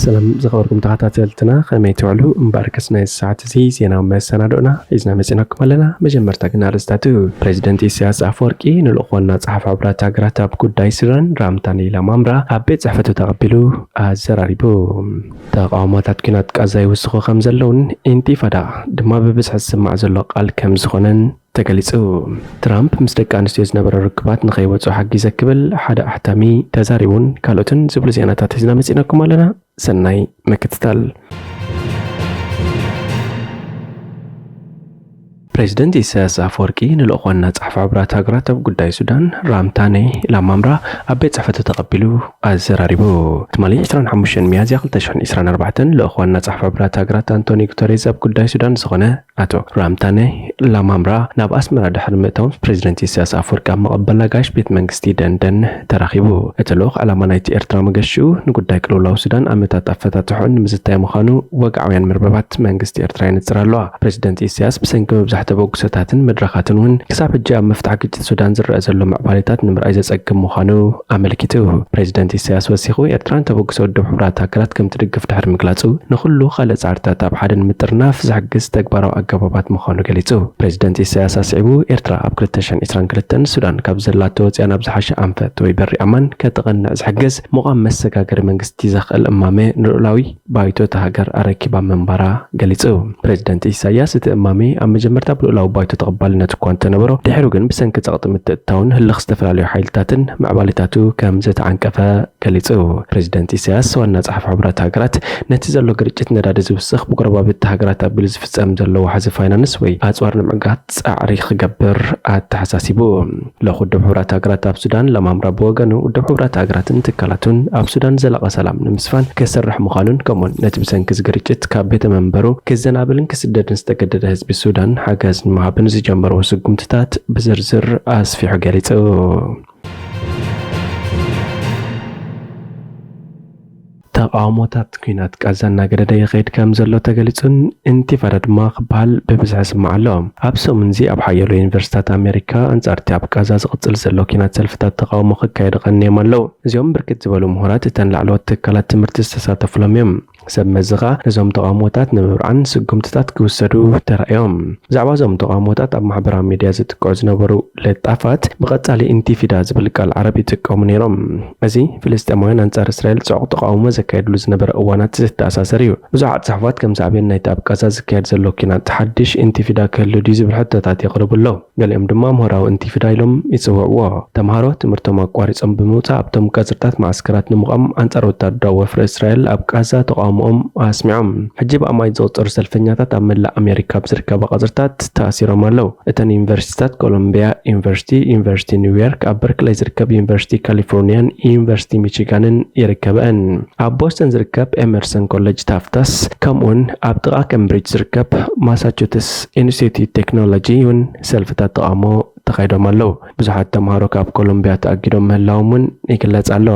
ሰላም ዝኸበርኩም ተኸታተልትና፣ ከመይ ትውዕሉ? እምበኣርከስ ናይ ሰዓት እዚ ዜናዊ መሰናዶና ሒዝና መጺናኩም ኣለና። መጀመርታ ግን ኣርእስታቱ። ፕሬዚደንት ኢሳያስ ኣፈወርቂ ንልኡኽ ዋና ጸሓፊ ሕቡራት ሃገራት ኣብ ጉዳይ ሱዳን ራምታኒ ላማምራ ኣብ ቤት ጽሕፈቱ ተቐቢሉ ኣዘራሪቡ። ተቓውሞታት ኲናት ቃዛ ይውስኹ ከም ዘለውን ኢንቲፋዳ ድማ ብብዝሒ ዝስማዕ ዘሎ ቃል ከም ዝኾነን ተገሊጹ። ትራምፕ ምስ ደቂ ኣንስትዮ ዝነበረ ርክባት ንኸይወጽኦ ሓጊዘ ክብል ሓደ ኣሕታሚ ተዛሪቡን ካልኦትን ዝብሉ ዜናታት ሒዝና መጺእናኩም ኣለና። ሰናይ ምክትታል። ፕሬዚደንት ኢሳያስ ኣፈወርቂ ንልኡኽ ዋና ጸሓፊ ሕቡራት ሃገራት ኣብ ጉዳይ ሱዳን ራምታኔ ላማምራ ኣብ ቤት ጽሕፈቱ ተቐቢሉ ኣዘራሪቡ። ትማሊ ዕስራን ሓሙሽተን ሚያዝያ ክልተ ሽሕን ዕስራን ኣርባዕተን ልኡኽ ዋና ጸሓፊ ሕቡራት ሃገራት ኣንቶኒ ጉተሬዝ ኣብ ጉዳይ ሱዳን ዝኾነ ኣቶ ራምታኔ ላማምራ ናብ ኣስመራ ድሕሪ ምእታው ፕሬዚደንት ኢሳያስ ኣፈወርቂ ኣብ መቐበል ኣጋይሽ ቤት መንግስቲ ደንደን ተራኺቡ። እቲ ልኡኽ ዕላማ ናይቲ ኤርትራ መገሽኡ ንጉዳይ ቅልውላው ሱዳን ኣመታት ኣፈታትሖ ንምዝታይ ምዃኑ ወግዓውያን መርበባት መንግስቲ ኤርትራ የንጽራ ኣለዋ። ፕሬዚደንት ኢሳያስ ብሰንኪ ምብዛሕ ተበግሶታትን መድረኻትን እውን ክሳብ ሕጂ ኣብ ምፍታሕ ግጭት ሱዳን ዝረአ ዘሎ ምዕባሌታት ንምርኣይ ዘጸግም ምዃኑ ኣመልኪቱ። ፕሬዚደንት ኢሳያስ ወሲኹ፣ ኤርትራ ንተበግሶ ውድብ ሕቡራት ሃገራት ከም ትድግፍ ድሕሪ ምግላጹ፣ ንኹሉ ካልእ ጻዕርታት ኣብ ሓደ ንምጥርናፍ ዝሕግዝ ተግባራዊ ኣገባባት ምዃኑ ገሊጹ። ፕሬዚደንት ኢሳያስ ኣስዒቡ፣ ኤርትራ ኣብ ክልተ ሽሕን ዕስራን ክልተን ሱዳን ካብ ዘላቶ ወጺኣ ናብ ዝሓሸ ኣንፈት ወይ በሪ ኣማን ከተቐንዕ ዝሕግዝ ምቋም መሰጋገሪ መንግስቲ ዘኽእል እማመ ንልኡላዊ ባይቶ እታ ሃገር ኣረኪባ ምንባራ ገሊጹ። ፕሬዚደንት ኢሳያስ እቲ እማመ ኣብ መጀመርታ ብልኡላዊ ባይቶ ተቐባልነት እኳ እንተነበሮ፣ ድሒሩ ግን ብሰንኪ ጸቕጢ ምትእትታውን ህልኽ ዝተፈላለዩ ሓይልታትን ምዕባሌታቱ ከም ዝተዓንቀፈ ገሊጹ። ፕሬዚደንት ኢሳያስ ዋና ጸሓፊ ሕቡራት ሃገራት ነቲ ዘሎ ግርጭት ነዳዲ ዝውስኽ ብጎረባብቲ ሃገራት ኣቢሉ ዝፍጸም ዘሎ ዋሕዚ ፋይናንስ ወይ ኣጽዋር ንምዕጋት ጻዕሪ ክገብር ኣተሓሳሲቡ። ልኡኽ ውድብ ሕቡራት ሃገራት ኣብ ሱዳን ላማምራ ብወገኑ ውድብ ሕቡራት ሃገራትን ትካላቱን ኣብ ሱዳን ዘላቒ ሰላም ንምስፋን ክሰርሕ ምዃኑን ከምኡውን ነቲ ብሰንኪ እዚ ግርጭት ካብ ቤተ መንበሩ ክዘናብልን ክስደድን ዝተገደደ ህዝቢ ሱዳን ሓገዝ ንምሃብን ዝጀመርዎ ስጉምትታት ብዝርዝር ኣስፊሑ ገሊጹ። ተቓውሞታት ኲናት ቃዛ እናገደደ ይኸይድ ከም ዘሎ ተገሊጹን ኢንቲፋዳ ድማ ክበሃል ብብዝሒ ይስማዕ ኣሎ። ኣብ ሰሙንዚ ኣብ ሓያሎ ዩኒቨርሲታት ኣሜሪካ ኣንጻር እቲ ኣብ ቃዛ ዝቕጽል ዘሎ ኲናት ሰልፍታት ተቓውሞ ክካየዱ ቀንዮም ኣለዉ። እዚኦም ብርክት ዝበሉ ምሁራት እተን ላዕለዎት ትካላት ትምህርቲ ዝተሳተፉሎም እዮም። ሰብ መዚ ኸኣ ነዞም ተቓውሞታት ንምብርዓን ስጉምትታት ክውሰዱ ተራእዮም። ብዛዕባ እዞም ተቓውሞታት ኣብ ማሕበራዊ ሚድያ ዝጥቅዑ ዝነበሩ ለጣፋት ብቐጻሊ ኢንቲፊዳ ዝብል ቃል ዓረብ ይጥቀሙ ነይሮም። እዚ ፍልስጤማውያን ኣንጻር እስራኤል ጽዑቕ ተቓውሞ ዘካየድሉ ዝነበረ እዋናት ዝተኣሳሰር እዩ። ብዙሓት ጽሑፋት ከም ሳዕቤን ናይቲ ኣብ ቃዛ ዝካየድ ዘሎ ኲናት ሓድሽ ኢንቲፊዳ ክህሉ ድዩ ዝብል ሕቶታት የቕርቡ ኣለዉ። ገሊኦም ድማ ምሁራዊ ኢንቲፊዳ ኢሎም ይጽውዕዎ። ተምሃሮ ትምህርቶም ኣቋሪጾም ብምውጻእ ኣብቶም ቀጽርታት መዓስከራት ንምቋም ኣንጻር ወታደራዊ ወፍሪ እስራኤል ኣብ ቃዛ ተቓውሞኦም ኣስሚዖም። ሕጂ ብኣማኢት ዝቑጸሩ ሰልፈኛታት ኣብ መላእ ኣሜሪካ ኣብ ዝርከባ ቀጽርታት ተኣሲሮም ኣለዉ። እተን ዩኒቨርሲቲታት ኮሎምቢያ ዩኒቨርሲቲ፣ ዩኒቨርሲቲ ኒውዮርክ፣ ኣብ በርክለይ ዝርከብ ዩኒቨርሲቲ ካሊፎርኒያን ዩኒቨርሲቲ ሚቺጋንን ይርከበአን። ኣብ ቦስተን ዝርከብ ኤመርሰን ኮሌጅ ታፍታስ ከምኡውን ኣብ ጥቓ ኬምብሪጅ ዝርከብ ማሳቹትስ ኢንስቲትዩት ቴክኖሎጂ እውን ሰልፍታት ተቓውሞ ተኻይዶም ኣለዉ። ብዙሓት ተምሃሮ ካብ ኮሎምቢያ ተኣጊዶም ምህላዎም እውን ይግለጽ ኣሎ።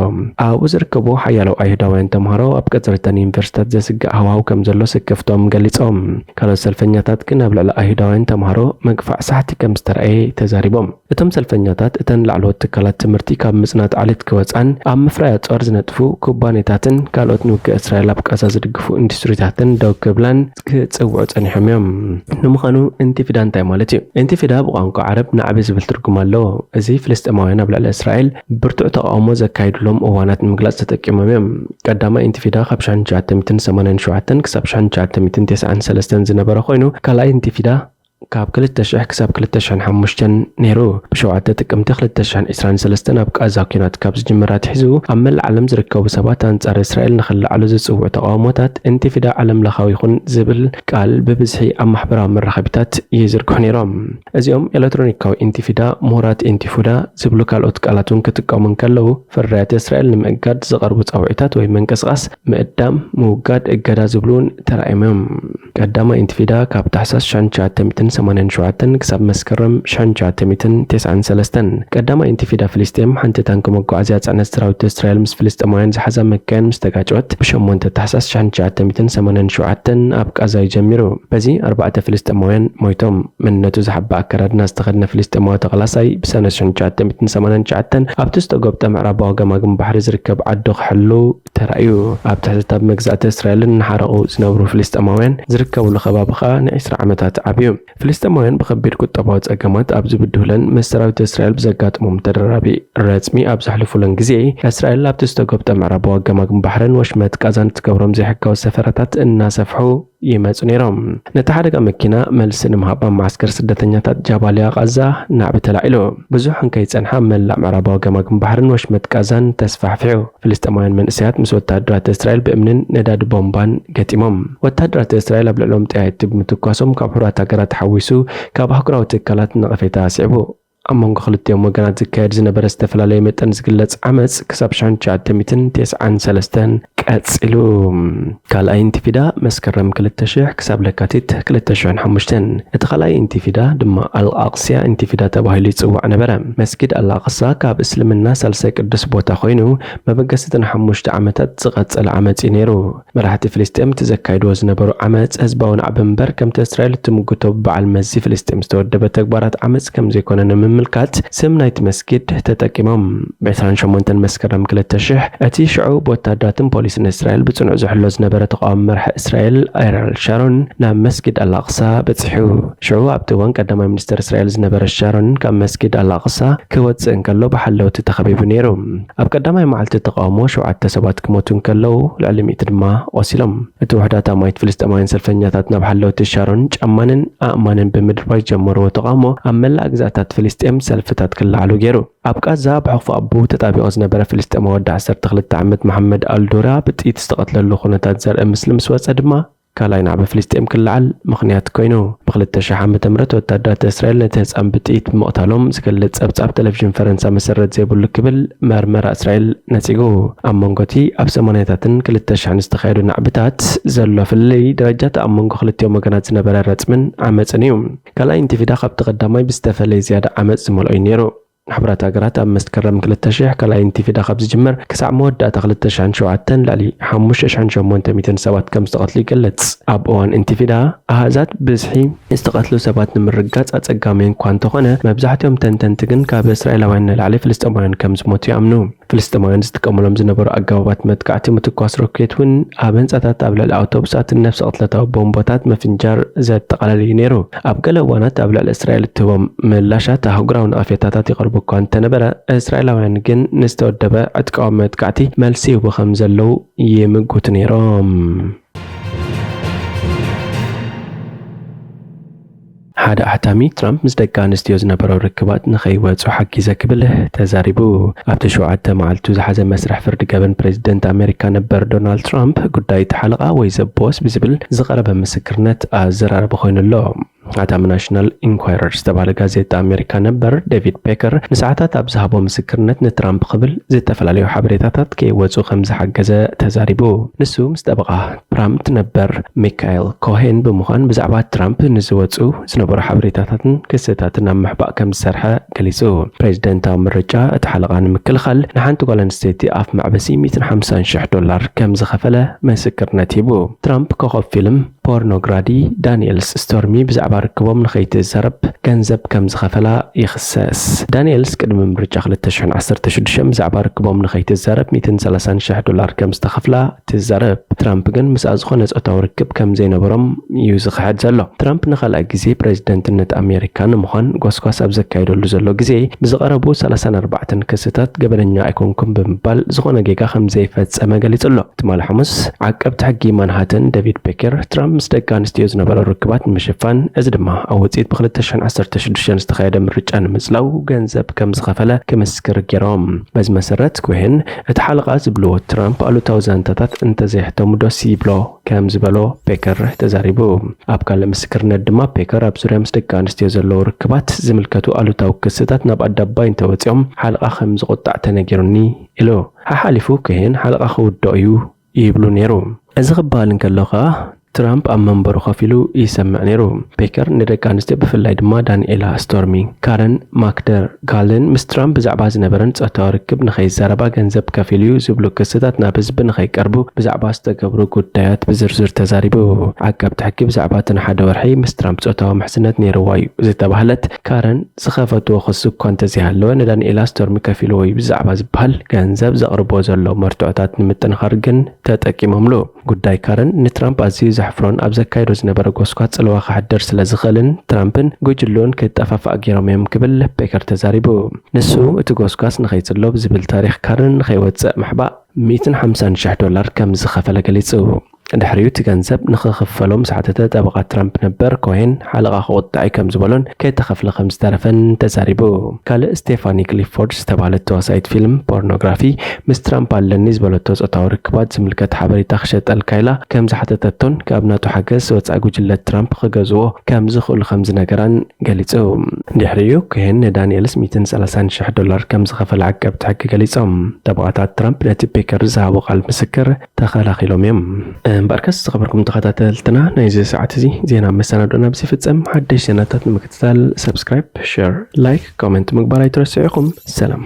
ኣብኡ ዝርከቡ ሓያለው ኣይሁዳውያን ተምሃሮ ኣብ ቀጽርተን ዩኒቨርሲታት ዘስግእ ሃዋህው ከም ዘሎ ስክፍቶም ገሊጾም። ካልኦት ሰልፈኛታት ግን ኣብ ልዕሊ ኣይሁዳውያን ተምሃሮ ምግፋዕ ሳሕቲ ከም ዝተረኣየ ተዛሪቦም። እቶም ሰልፈኛታት እተን ላዕለዎት ትካላት ትምህርቲ ካብ ምጽናት ዓሌት ክወጻን ኣብ ምፍራይ ኣጽዋር ዝነጥፉ ኩባኔታትን ካልኦት ንውግእ እስራኤል ኣብ ቃዛ ዝድግፉ ኢንዱስትሪታትን ደው ክብላን ክጽውዑ ጸኒሖም እዮም። ንምዃኑ ኢንቲፊዳ እንታይ ማለት እዩ? ኢንቲፊዳ ብቋንቋ ዓረብ ናዕቢ ዝብል ትርጉም ኣለዎ። እዚ ፍልስጤማውያን ኣብ ልዕሊ እስራኤል ብርቱዕ ተቓውሞ ዘካይዱሎም እዋናት ንምግላጽ ተጠቂሞም እዮም። ቀዳማይ ኢንቲፊዳ ካብ ሽሕን ትሽዓተ ሚእትን ሰማንያን ሸውዓተን ክሳብ ሽሕን ትሽዓተ ሚእትን ተስዓን ሰለስተን ዝነበረ ኮይኑ፣ ካልኣይ ኢንቲፊዳ ካብ ክልተ ሽሕ ክሳብ ክልተ ሽሕን ሓሙሽተን ነይሩ። ብሸውዓተ ጥቅምቲ ክልተ ሽሕን ዕስራን ሰለስተን ኣብ ቃዛ ኲናት ካብ ዝጅምር ኣትሒዙ ኣብ መላእ ዓለም ዝርከቡ ሰባት ኣንጻር እስራኤል ንኽለዓሉ ዝጽውዑ ተቓውሞታት ኢንቲፊዳ ዓለም ለኻዊ ይኹን ዝብል ቃል ብብዝሒ ኣብ ማሕበራዊ መራኸቢታት ይዝርግሑ ነይሮም። እዚኦም ኤሌክትሮኒካዊ ኢንቲፊዳ፣ ምሁራት ኢንቲፉዳ ዝብሉ ካልኦት ቃላት እውን ክጥቀሙ እንከለዉ፣ ፍርያት እስራኤል ንምእጋድ ዝቐርቡ ጻውዒታት ወይ ምንቅስቓስ ምእዳም፣ ምውጋድ፣ እገዳ ዝብሉ እውን ተራእዮም እዮም። ቀዳማይ ኢንቲፊዳ ካብ ታሕሳስ ሽሕን ትሽዓተ ሚእትን ሰማንያን ሸውዓተን ክሳብ መስከረም ሽሕን ትሽዓተ ሚእትን ተስዓን ሰለስተን። ቀዳማይ ኢንቲፊዳ ፍልስጤም፣ ሓንቲ ታንኪ መጓዓዝያ ጽዕነት ሰራዊት እስራኤል ምስ ፍልስጤማውያን ዝሓዛ መካይን ምስ ተጋጨወት፣ ብሸሞንተ ታሕሳስ ሽሕን ትሽዓተ ሚእትን ሰማንያን ሸውዓተን ኣብ ቃዛ እዩ ጀሚሩ። በዚ ኣርባዕተ ፍልስጤማውያን ሞይቶም። መንነቱ ዝሓበ ኣከዳድና ዝተኸድነ ፍልስጤማዊ ተቓላሳይ ብሰነ ሽሕን ትሽዓተ ሚእትን ሰማንያን ትሽዓተን ኣብቲ ዝተጎብጠ ምዕራባዊ ገማግም ባሕሪ ዝርከብ ዓዱ ክሕሉ ተራእዩ። ኣብ ትሕቲ መግዛእቲ እስራኤልን እናሓረቑ ዝነብሩ ፍልስጤማውያን ዝርከብሉ ከባቢ ኸኣ ንዒስራ ዓመታት ዓብዩ። ፍልስጤማውያን ብኸቢድ ቁጠባዊ ጸገማት ኣብ ዝብድሁለን፣ ምስ ሰራዊት እስራኤል ብዘጋጥሞም ተደራቢ ረጽሚ ኣብ ዘሕልፉለን ግዜ፣ እስራኤል ኣብቲ ዝተጎብጠ ምዕራባዊ ገማግም ባሕርን ወሽመጥ ቃዛን እትገብሮም ዘይሕጋዊ ሰፈራታት እናሰፍሑ ይመጹ ነይሮም። ነቲ ሓደጋ መኪና መልሲ ንምሃብ ኣብ መዓስከር ስደተኛታት ጃባልያ ቃዛ ናዕቢ ተላዒሉ። ብዙሕ እንከይጸንሐ ኣብ መላእ ምዕራባዊ ገማግም ባሕርን ወሽመጥ ቃዛን ተስፋሕፊሑ። ፍልስጤማውያን መንእሰያት ምስ ወተሃደራት እስራኤል ብእምንን ነዳዲ ቦምባን ገጢሞም። ወተሃደራት እስራኤል ኣብ ልዕሊኦም ጠያይቲ ብምትኳሶም፣ ካብ ሕቡራት ሃገራት ሓዊሱ ካብ ኣህጉራዊ ትካላት ነቐፌታ ኣስዒቡ። ኣብ መንጎ ክልቲኦም ወገናት ዝካየድ ዝነበረ ዝተፈላለየ መጠን ዝግለጽ ዓመጽ ክሳብ ሽሕን ትሽዓተ ሚእትን ተስዓን ሰለስተን ቀጺሉ። ካልኣይ ኢንቲፊዳ መስከረም ክልተ ሽሕ ክሳብ ለካቲት ክልተ ሽሕን ሓሙሽተን። እቲ ካልኣይ ኢንቲፊዳ ድማ ኣልኣቅስያ ኢንቲፊዳ ተባሂሉ ይጽዋዕ ነበረ። መስጊድ ኣልኣቅሳ ካብ እስልምና ሳልሳይ ቅዱስ ቦታ ኮይኑ፣ መበገሲ እቲ ንሓሙሽተ ዓመታት ዝቐጸለ ዓመጽ እዩ ነይሩ። መራሕቲ ፍልስጤም እቲ ዘካይድዎ ዝነበሩ ዓመጽ ህዝባዊ ናዕቢ እምበር፣ ከምቲ እስራኤል እትምጉቶ ብበዓል መዚ ፍልስጤም ዝተወደበ ተግባራት ዓመጽ ከም ዘይኮነ ንምምልካት ስም ናይቲ መስጊድ ተጠቂሞም። ብ ዕስራን ሸሞንተን መስከረም ክልተ ሽሕ፣ እቲ ሽዑ ብወታደራትን ፖሊስን እስራኤል ብጽኑዕ ዝሕሎ ዝነበረ ተቃዋሚ መራሒ እስራኤል ኣሪል ሻሮን ናብ መስጊድ ኣልኣቅሳ በጺሑ። ሽዑ ኣብቲ እዋን ቀዳማይ ሚኒስተር እስራኤል ዝነበረ ሻሮን ካብ መስጊድ ኣልኣቅሳ ክወጽእ እንከሎ ብሓለውቲ ተኸቢቡ ነይሩ። ኣብ ቀዳማይ መዓልቲ ተቃውሞ ሸውዓተ ሰባት ክሞቱ እንከለዉ፣ ልዕሊ ሚእቲ ድማ ቆሲሎም። እቲ ውሑዳት ኣማኢት ፍልስጤማውያን ሰልፈኛታት ናብ ሓለውቲ ሻሮን ጫማንን ኣእማንን ብምድርባይ ዝጀመርዎ ተቃውሞ ኣብ መላእ ግዝኣታት ፍልስጤም ሰልፍታት ክለዓሉ ገይሩ። ኣብ ቃዛ ብሕቕፎ ኣቦኡ ተጣቢቑ ዝነበረ ፍልስጤማዊ ወዲ ዓሰርተ ክልተ ዓመት መሓመድ ኣልዱራ ብጥይት ዝተቐትለሉ ኩነታት ዘርኢ ምስሊ ምስ ወጸ ድማ፣ ካልኣይ ናዕቢ ፍልስጤም ክለዓል ምኽንያት ኮይኑ። ብ ክልተ ሽሕ ዓመተ ምህረት ወታደራት እስራኤል ነቲ ህጻን ብጥይት ብምቕታሎም ዝገልጽ ጸብጻብ ቴሌቪዥን ፈረንሳ መሰረት ዘይብሉ ክብል መርመራ እስራኤል ነጺጉ። ኣብ መንጎ እቲ ኣብ ሰማንያታትን ክልተ ሽሕን ዝተኻየዱ ናዕብታት ዘሎ ፍልልይ፣ ደረጃ እቲ ኣብ መንጎ ክልቲኦም ወገናት ዝነበረ ረጽምን ዓመጽን እዩ። ካልኣይ ኢንቲፊዳ ካብቲ ቀዳማይ ብዝተፈለየ ዝያዳ ዓመጽ ዝመልኦ እዩ ነይሩ። ሕቡራት ሃገራት ኣብ መስከረም ክልተ ሽሕ ካልኣይ ኢንቲፊዳ ካብ ዝጅምር ክሳዕ መወዳእታ ክልተ ሽሕን ሸውዓተን ልዕሊ ሓሙሽተ ሽሕን ሸሞንተ ሚእትን ሰባት ከም ዝተቐትሉ ይገልጽ። ኣብ እዋን ኢንቲፊዳ ኣሃዛት ብዝሒ ዝተቐትሉ ሰባት ንምርግጋጽ ኣጸጋሚ እኳ እንተኾነ፣ መብዛሕትኦም ተንተንቲ ግን ካብ እስራኤላውያን ንላዕሊ ፍልስጤማውያን ከም ዝሞቱ ይኣምኑ። ፍልስጤማውያን ዝጥቀሙሎም ዝነበሩ ኣገባባት መጥቃዕቲ፣ ምትኳስ ሮኬት እውን ኣብ ህንጻታት፣ ኣብ ልዕሊ ኣውቶቡሳትን ነፍሰ ቅትለታዊ ቦምቦታት ምፍንጃር ዘጠቓለለ እዩ ነይሩ። ኣብ ገለ እዋናት ኣብ ልዕሊ እስራኤል እትህቦም ምላሻት ኣህጉራዊ ነቐፌታታት ይቐርቡ እኳ እንተነበረ፣ እስራኤላውያን ግን ንዝተወደበ ዕጥቃዊ መጥቃዕቲ መልሲ ይህቡ ከም ዘለዉ ይምጉቱ ነይሮም። ሓደ ኣሕታሚ፣ ትራምፕ ምስ ደቂ ኣንስትዮ ዝነበሮ ርክባት ንኸይወጹ ሓጊዘ ክብል ተዛሪቡ። ኣብቲ ሸውዓተ መዓልቱ ዝሓዘ መስርሕ ፍርዲ ገበን ፕሬዚደንት ኣሜሪካ ነበር ዶናልድ ትራምፕ፣ ጉዳይ እቲ ሓለቓ ወይ ዘቦስ ብዝብል ዝቐረበ ምስክርነት ኣዘራራቢ ኮይኑ ኣሎ። ኣታሚ ናሽናል ኢንኳይረር ዝተባህለ ጋዜጣ ኣሜሪካ ነበር ዴቪድ ፔከር ንሰዓታት ኣብ ዝሃቦ ምስክርነት ንትራምፕ ክብል ዝተፈላለዩ ሓበሬታታት ከይወጹ ከም ዝሓገዘ ተዛሪቡ። ንሱ ምስ ጠበቓ ትራምፕ ነበር ሚካኤል ኮሄን ብምዃን ብዛዕባ ትራምፕ ንዝወጹ ዝነበሩ ሓበሬታታትን ክስታትን ኣብ ምሕባእ ከም ዝሰርሐ ገሊጹ። ፕሬዚደንታዊ ምርጫ እቲ ሓለቓ ንምክልኻል ንሓንቲ ጓል ኣንስተይቲ ኣፍ መዕበሲ ሚእትን ሓምሳን ሽሕ ዶላር ከም ዝኸፈለ ምስክርነት ሂቡ። ትራምፕ ኮኸብ ፊልም ፖርኖግራዲ ዳኒኤልስ ስቶርሚ ብዛዕባ ርክቦም ንኸይትዛረብ ገንዘብ ከም ዝኸፈላ ይኽሰስ። ዳኒኤልስ ቅድሚ ምርጫ ክልተ ሽሕን ዓሰርተ ሽዱሽተን ብዛዕባ ርክቦም ንኸይትዛረብ ሚእትን ሰላሳን ሽሕ ዶላር ከም ዝተኸፍላ ትዛረብ። ትራምፕ ግን ምስኣ ዝኾነ ጾታዊ ርክብ ከም ዘይነበሮም እዩ ዝኽሕድ ዘሎ። ትራምፕ ንኻልኣይ ግዜ ፕሬዝደንትነት ኣሜሪካ ንምዃን ጎስጓስ ኣብ ዘካየደሉ ዘሎ ግዜ፣ ብዝቐረቡ ሰላሳን ኣርባዕተን ክስታት ገበነኛ ኣይኮንኩን ብምባል ዝኾነ ጌጋ ከም ዘይፈጸመ ገሊጹ ኣሎ። ትማሊ ሓሙስ፣ ዓቀብቲ ሕጊ ማንሃተን ዴቪድ ፔከር፣ ትራምፕ ምስ ደቂ ኣንስትዮ ዝነበሮ ርክባት ንምሽፋን፣ እዚ ድማ ኣብ ውጽኢት ብ ክልተ ሽሕን ዓሰርተ ሽዱሽተን ዝተኻየደ ምርጫ ንምጽላው ገንዘብ ከም ዝኸፈለ ክምስክር ገይሮም። በዚ መሰረት፣ ኮሄን፣ እቲ ሓለቓ ዝብልዎ ትራምፕ ኣሉታዊ ዛንታታት እንተዘየሕተሙ ደስ ይብሎ ከም ዝበሎ ፔከር ተዛሪቡ። ኣብ ካልእ ምስክርነት ድማ፣ ፔከር ኣብ ዙርያ ምስ ደቂ ኣንስትዮ ዘለዉ ርክባት ዝምልከቱ ኣሉታዊ ክስታት ናብ ኣደባባይ እንተወጺኦም፣ ሓለቓ ከም ዝቑጣዕ ተነጊሩኒ ኢሉ። ሓሓሊፉ፣ ኮሄን ሓለቓ ክውድኦ እዩ ይብሉ ነይሩ። እዚ ክበሃል እንከሎ ከኣ፣ ትራምፕ ኣብ መንበሩ ኮፍ ኢሉ ይሰምዕ ነይሩ። ፔከር ንደቂ ኣንስትዮ፣ ብፍላይ ድማ ዳንኤላ ስቶርሚ፣ ካረን ማክደር ጋልን ምስ ትራምፕ ብዛዕባ ዝነበረን ጾታዊ ርክብ ንኸይዛረባ ገንዘብ ከፊሉ እዩ ዝብሉ ክስታት ናብ ህዝቢ ንኸይቀርቡ ብዛዕባ ዝተገብሩ ጉዳያት ብዝርዝር ተዛሪቡ። ዓቃብቲ ሕጊ ብዛዕባ እቲ ንሓደ ወርሒ ምስ ትራምፕ ጾታዊ ምሕዝነት ነይርዋ እዩ ዝተባህለት ካረን ዝኸፈትዎ ክሲ እኳ እንተዘይሃለወ፣ ንዳንኤላ ስቶርሚ ከፊልዎ እዩ ብዛዕባ ዝበሃል ገንዘብ ዘቕርቦ ዘሎ መርትዖታት ንምጥንኻር ግን ተጠቂሞምሉ። ጉዳይ ካረን ንትራምፕ ኣዝዩ ዘሕፍሮን ኣብ ዘካየዶ ዝነበረ ጎስኳስ ጽልዋ ከሕድር ስለ ዝኽእልን ትራምፕን ጉጅልኡን ክጠፋፋእ ገይሮም እዮም ክብል ፔከር ተዛሪቡ። ንሱ እቲ ጎስኳስ ንኸይጽሎ ብዝብል ታሪኽ ካረን ንኸይወጽእ ምሕባእ ሚእትን ሓምሳን ሽሕ ዶላር ከም ዝኸፈለ ገሊጹ። ድሕሪኡ እቲ ገንዘብ ንኽኽፈሎም ዝሓተተ ጠበቓ ትራምፕ ነበር ኮሄን ሓለቓ ክቑጣዕ እዩ ከም ዝበሎን ከይተኸፍለ ከም ዝተረፈን ተዛሪቡ። ካልእ ስቴፋኒ ክሊፎርድ ዝተባህለት ተዋሳኢት ፊልም ፖርኖግራፊ ምስ ትራምፕ ኣለኒ ዝበለቶ ጾታዊ ርክባት ዝምልከት ሓበሬታ ክሸጠልካ ኢላ ከም ዝሓተተቶን ካብ ናቱ ሓገዝ ወጻኢ ጉጅለ ትራምፕ ክገዝዎ ከም ዝኽእሉ ከም ዝነገራን ገሊጹ። ድሕሪኡ ኮሄን ንዳንኤል ስሚትን ሰላሳን ሽሕ ዶላር ከም ዝኸፈለ ዓቀብቲ ሕጊ ገሊጾም። ጠበቓታት ትራምፕ ነቲ ፔከር ዝሃቦ ቃል ምስክር ተኸላኺሎም እዮም። እምበኣርከስ ዝኸበርኩም ተኸታተልትና ናይዚ ሰዓት እዚ ዜና መሰናዶና ኣብዚ ይፍጸም። ሓደሽ ዜናታት ንምክትታል ሰብስክራይብ፣ ሸር፣ ላይክ፣ ኮመንት ምግባር ኣይትረስዑ ኢኹም። ሰላም።